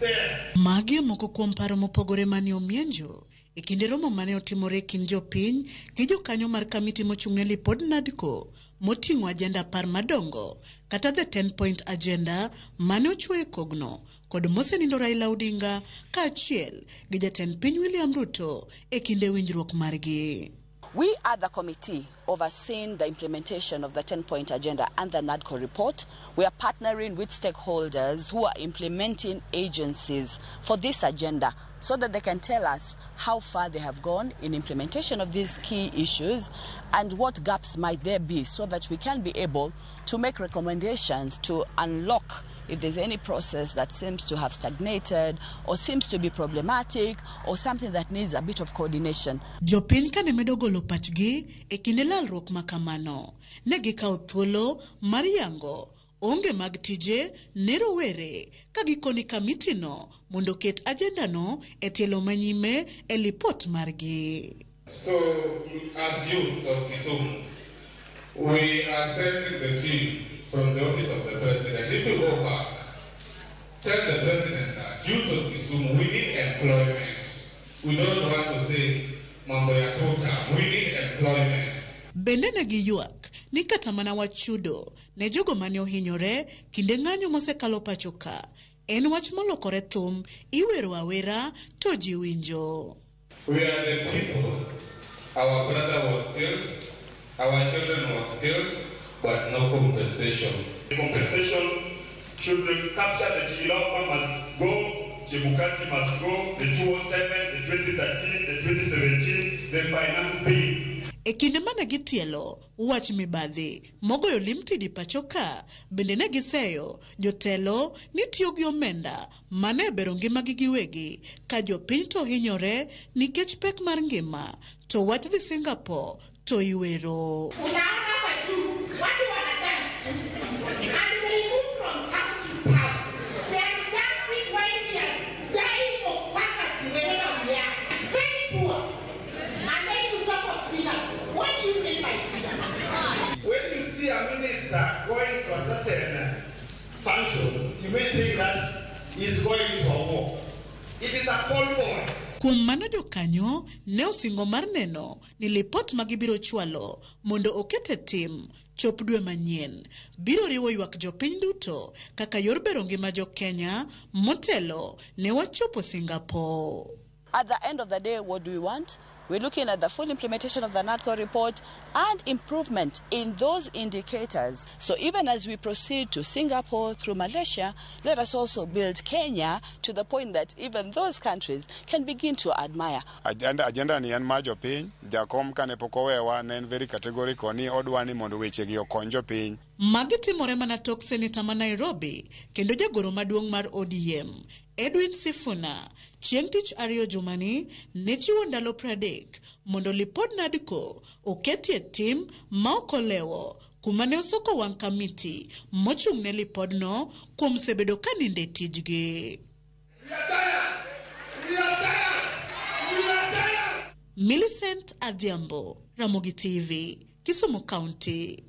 there. Magi moko kuom paro mopogore mane omienjo e kinde romo mane otimore e kind jopiny gi jokanyo mar kamiti mochung'ne lipod NADCO moting'o agenda 10 madongo kata the 10-point agenda mane ochuo e kogno kod mosenindo Raila Odinga kaachiel gi jatend piny William Ruto e kinde winjruok margi. We are the committee overseeing the implementation of the 10-point agenda and the NADCO report. We are partnering with stakeholders who are implementing agencies for this agenda so that they can tell us how far they have gone in implementation of these key issues and what gaps might there be so that we can be able to make recommendations to unlock if there's any process that seems to have stagnated or seems to be problematic or something that needs a bit of coordination. Jopiny kane medo golo pachgi e kinde lalruok ma kamano, ne gikawo thuolo mar yango onge mag tije ne rowere ka gikoni kamitino mondo oket ajendano e tielo manyime e lipot margi. So, as youths of Kisumu, we are sending the team from the office of the president. If you go back, tell the president that youth of Kisumu, we need employment. We don't want to say mambo ya tuta. We need employment. Bende ne giywak ni kata mana wach chudo ne jogo mane ohinyore kinde ng'anyo mosekalo pacho ka en wach molokore thum, iwero awera to ji winjo. We are the people. Our brother was killed, our children was killed, but no compensation. The compensation should capture the Chilapa must go, Chebukati must go, the 2007, the 2013, the 2017, the finance bill. E kinde mane gitielo wach mibadhi mogoyo limtidi pacho ka, bende ne giseyo jotelo ni tiyo gi omenda mane bero ngimagi giwegi ka jopiny to hinyore nikech pek mar ngima to wach dhi Singapore to iwero. Unaona hapa juu watu wana dance and they move from town to town. They are dancing while we are dying of poverty wherever we are. Very poor. And then you talk of Singapore. What do you mean by Singapore? When you see a minister going to a certain function, you may think that he's going to a war. It is a convoy. Kuom mano jokanyo ne osingo mar neno ni lipot ma gibiro chwalo mondo oket e tim chop dwe manyien biro riwo ywak jopiny duto kaka yor bero ngima jo-Kenya motelo ne wachopo Singapore. At the end of the day, what do we want? We're looking at the full implementation of the NADCO report and improvement in those indicators. So even as we proceed to Singapore through Malaysia, let us also build Kenya to the point that even those countries can begin to admire. Agenda ni en mar jopiny, jakom kane pok owewa ne en very categorical ni odwa ni mondo wechegi okony jopiny. Magi timore mana tok seneta ma Nairobi kendo jagoro maduong' mar ODM Edwin Sifuna chieng' tich ariyo jumani ne chiwo ndalo 30 mondo lipod NADCO oketie tim ma ok olewo kuma ne osoko wang' kamiti mochung' ne lipodno kuom sebedo ka ninde tijgi. Millicent Adhiambo, Ramogi TV, Kisumu County.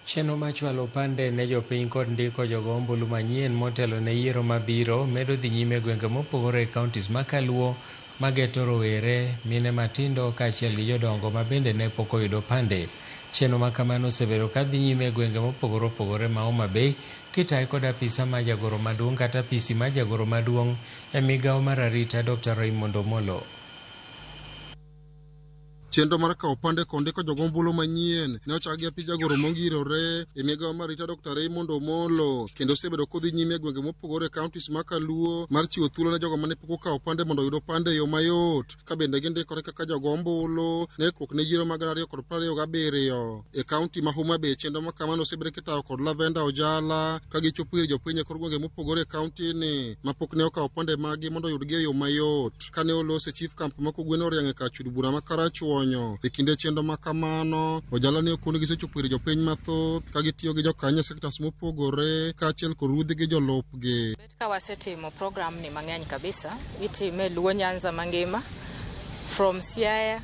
Chenro mar chwalo opande ne jopiny kod ndiko jogo ombulu manyien motelo ne yiero mabiro medo dhi nyime e gwenge mopogore e counties makaluo mageto rowere, mine matindo kaachiel gi jodongo ma bende ne pok oyudo opande. Chenro ma kamano osebedo ka dhi nyime e gwenge mopogore opogore ma Homa Bay kitaye kod apisa ma jagoro maduong' kata apisi ma jagoro maduong' e migawo mar arita Dr. Raymond Omolo. Chenro mar kawo opande kod ndiko jogo ombulu manyien ne ochak gi apis jagoro mongirore e migawo mar arita Dr. Raymond Omolo kendo osebedo kodhi nyime e gwenge mopogore e counties ma Kaluo mar chiwo thuolo ne jogo mane pok okawo opande mondo oyud opande e yo mayot ka bende gindikore kaka jogo ombulu ne ikruok ne yiero mag 2027. E county ma Homa Bay chenro ma kamano osebedo kitayo kod Lavenda Ojala ka gichopo ir jopiny e kor gwenge mopogore e county ni mapok ne okawo opande maggi mondo oyudgi e yo mayot. Kane olose chief camp ma Kogwen Oriang' e kar chud bura ma Karachuonyo e kinde chenro ma kamano, Ojala ne okoni gisechopo ir jopiny mathoth ka gitiyo gi jokanyo e sectors mopogore kaachiel kod ruodhi gi jolupgi. Ka wasetimo program ni mang'eny kabisa, itime Luo Nyanza mangima from Siaya,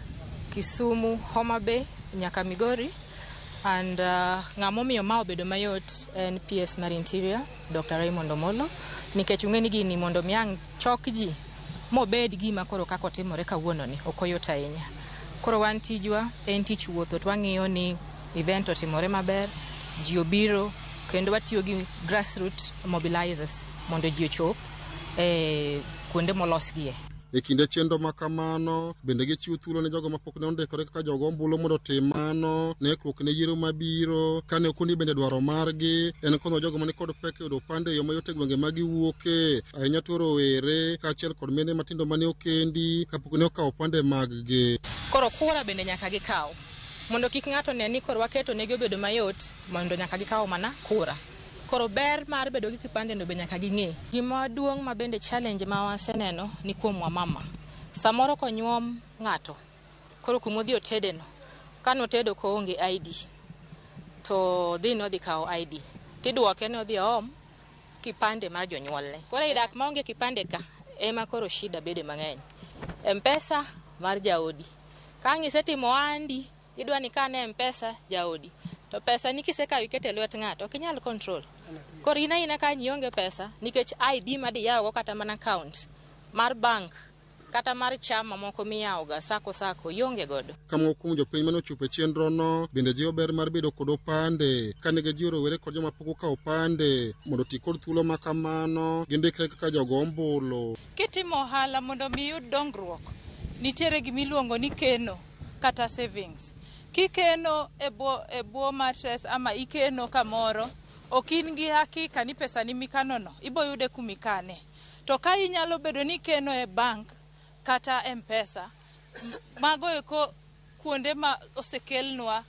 Kisumu, Homa Bay nyaka Migori and ng'ama omiyo ma obedo mayot en PS mar Interior Dr. Raymond Omolo nikech ung'e ni gini mondo mi ang' chok ji mobed gima koro kaka otimore kawuono ni ok oyot ahinya. Koro wan tijwa en tich wuotho to wang'iyo ni event otimore maber, ji obiro kendo watiyo gi grassroot mobilizers mondo ji ochop e kuonde molosgie. E kinde chenro ma kamano bende gichiwo thuolo ne jogo mapok ne ondikore kaka jogo ombulu mondo otim mano ne ikruok ne yiero mabiro. Kane okoni bende dwaro margi en konyo jogo mani kod pek e yudo opande e yo mayot e gwenge ma giwuoke ahinya to rowere kaachiel kod mine matindo mane okendi kapok ne okawo opande mag-gi. Koro kura bende nyaka gikaw mondo kik ng'ato ne ni koro waketo negi obedo mayot mondo nyaka gikaw mana kura. Koro ber mar bedo gi kipande no be nyaka ging'e. Gima duong' ma bende challenge ma waseneno ni kuom wamama. Samoro konyuom ng'ato, koro kumodhi otede no, kanotedo koonge ID, to dhi nodhi kawo ID. Tiduoke ni odhi oom kipande mar jonyuolne. Koro ei dak maonge kipande ka, ema koro shida bede mang'eny. M-Pesa mar jaodi. Ka ang' isetimo ohandi, idwa ni kane M-Pesa jaodi. To pesa ni kisekawo iketo e lwet ng'ato, ok inyal control. Koro in aina ka ionge pesa, nikech ID ma diyaw go kata mana account mar bank kata mar chama moko miyawo ga sacco sacco ionge godo. Ka moko kuom jopiny mane ochopo e chenrono bende jiwo ber mar bedo kod opande kane gijiwo rowere kod joma pok okawo opande mondo oti kod thuolo ma kamano gindikre kaka jogo ombulu. Kitimo ohala mondo mi iyud dongruok, nitiere gimiluongo ni keno kata savings. Kikeno e bwo mattress ama ikeno kamoro, ok in gi hakika ni pesani mikano no iboyude kumikane. To ka inyalo bedo ni ikeno e bank kata M-Pesa, mago eko kuonde ma osekelnwa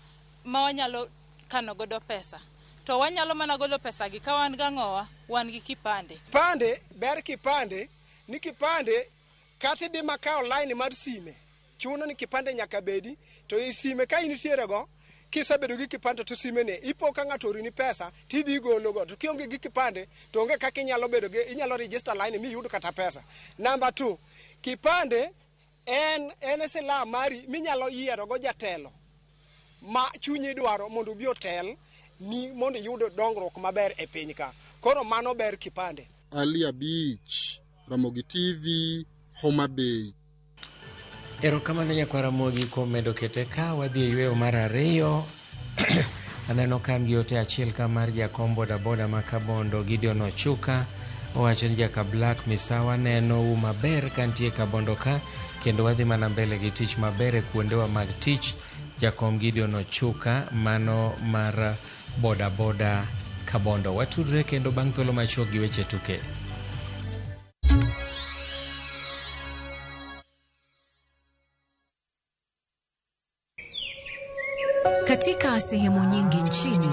ma wanyalo kano godo pesa. To wanyalo mana golo pesa gi ka wan gang'owa, wan gi kipande. Kipande ber kipande ni kipande kata idhi makawo line mar sime chuno ni kipande nyaka bedi to i sime ka intiere go kisebedo gi kipande to sime ne ipo ka ng'ato orini pesa tidhi igolo go to kionge gi kipande to onge kaka inyalo bedo gi inyalo register line miyud kata pesa. Number 2, kipande en silaha mari minyalo yiero go jatelo ma chunyi dwaro mondo obi otel ni mondo iyud dongruok maber e piny ka. Koro mano ber kipande. Ali Abich, Ramogi TV, Homa Bay. Erokamano nyakwar Ramogi kuom medo kete ka wadhi e yweyo mar ariyo. Aneno ka an gi ote achiel ka mar jakom bodaboda ma Kabondo Gideon Ochuka. Owacho ni jaka Black Misawa neno u maber ka nitie Kabondo ka kendo wadhi mana mbele gi tich maber e kuondewa mag tich. Jakom Gideon Ochuka mano mar bodaboda Kabondo. Watudre kendo bang' thuolo machuok gi weche tuke. Katika sehemu nyingi nchini